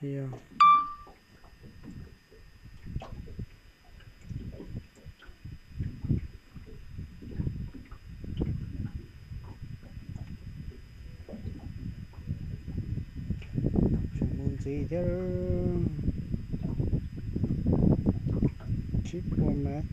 Yog. Tseem mus ntxiv thiab. Tsib puas mev.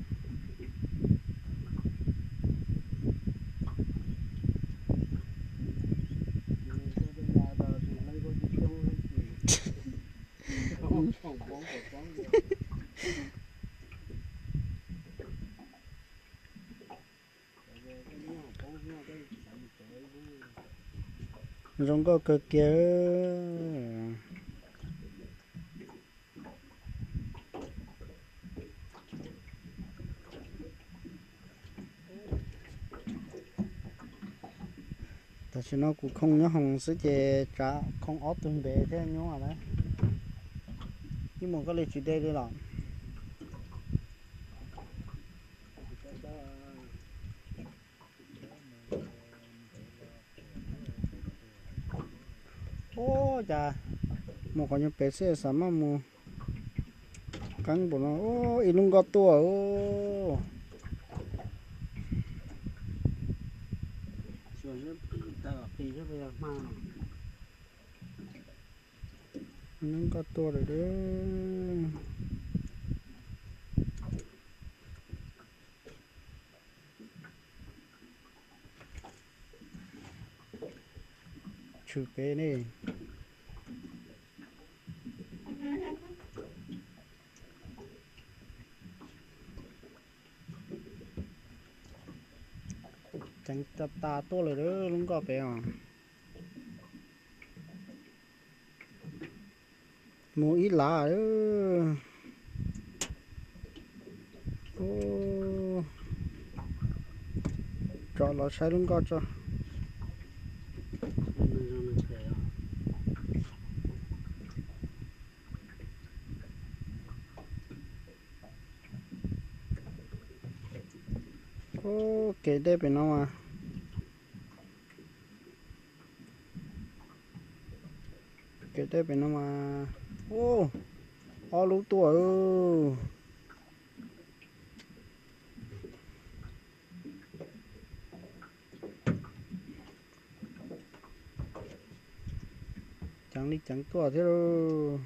Zoo nkauj kawg kiag. Tam sim no kuv khoo nyob hoos xwb ces tsav khoo ob tug ntev thiab nyuaj lawm. Ib mus koj li tsis de li los? Ub, cas mus qhov nyuag pem xwb xav maj mus qeeb npaum no. Ub, ib lub nkoj tuaj. Ib lub nkoj tuaj lawm. Tshwm pem ne. Ceev tas tas tuaj lawm lub nkoj pem os. Mus ib lav. Tso los saib lub nkoj tso. Ub, kev dej pem no mas, kev dej pem no mas, ub, ob lub tuaj. Ceev li ceev tuaj thiab lauj.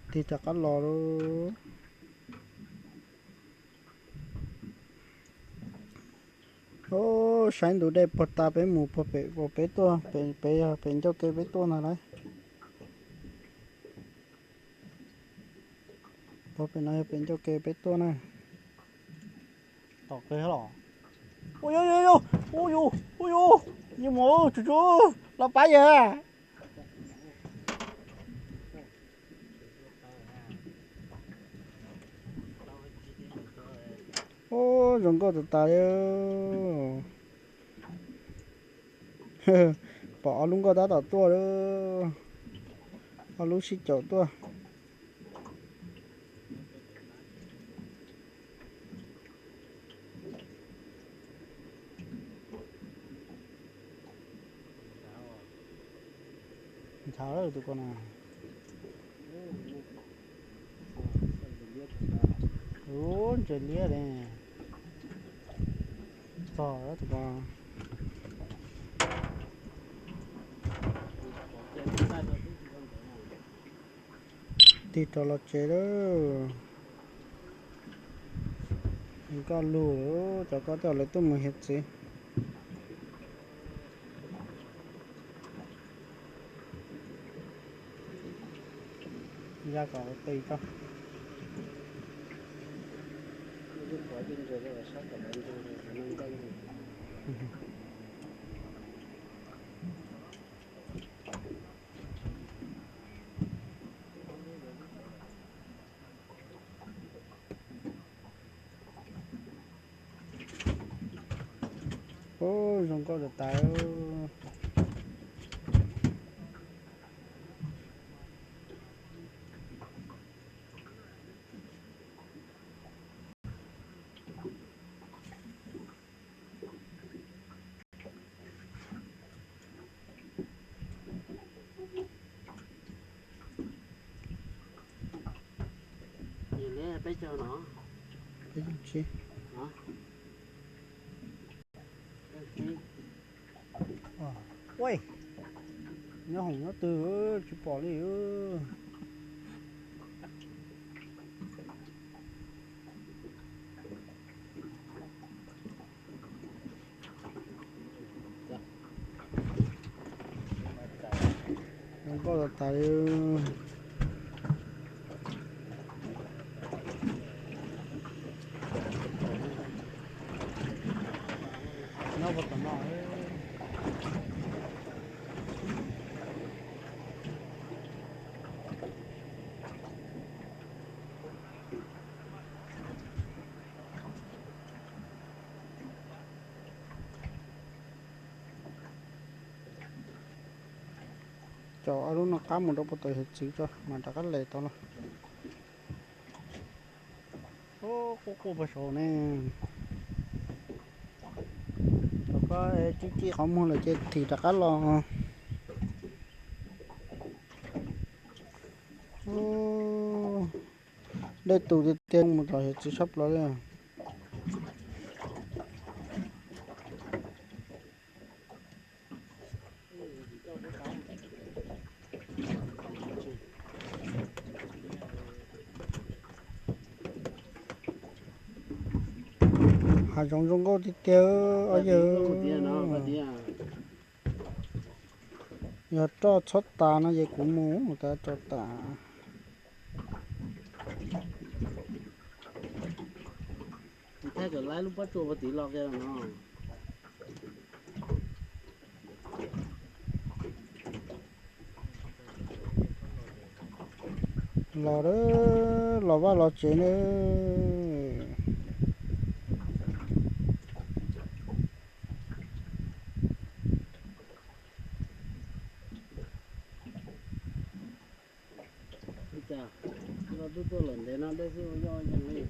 Tig rov qab los lauj. Ub, saib ntug dej puag ta peb mus puag pem, pem tuaj, pem, pem yog pem ncauj ke peb tuaj ntag lauj. Puag pem no yog pem ncauj ke peb tuaj na. Tom qab los. Ua yus, ua yus, ua yus, ua yus, yus mus tsuj tsuj los pab yawg. Ub, zoo nkauj tas tas li. Pom ob lub nkoj tab tom tuaj lawm. Ob lub sib caum tuaj. Ntshav lawm tus ko na. Ub, ntses liab ne. Txog tus ko. Tig rov los tsev lawm. Nkoj lug, cov ko tej zaum lawv tuaj mus hiav txwv. Ya kom qis tso. Ub, zoo nkauj tas tas. Peb caug no. Peb caug tsib. Ua, nyob hoom nyob twg tsis pom li. Zoo nkauj tas tas li. Nyob puag tom no. Coj ob lub no qab mus rau puag tom hiav txwv tso mas rov qab les tau los. Quaj quaj puag saud ne. Rov qab cib cib qhov muag lawm ces thim rov qab los. Dej tus tiag tiag mus tom hiav txwv sab plaws li. Hav zoov zoo nkauj tiag tiag os yawg. Yog roj txhob tas no ces kuv mus tas roj tas. Thaij kom laib lub pob tsuas puag tid los kiag no. Los, los vaj los tsev na. Ua cas los tuaj tuaj lawm ntev no dej xwb ua yoj yees li.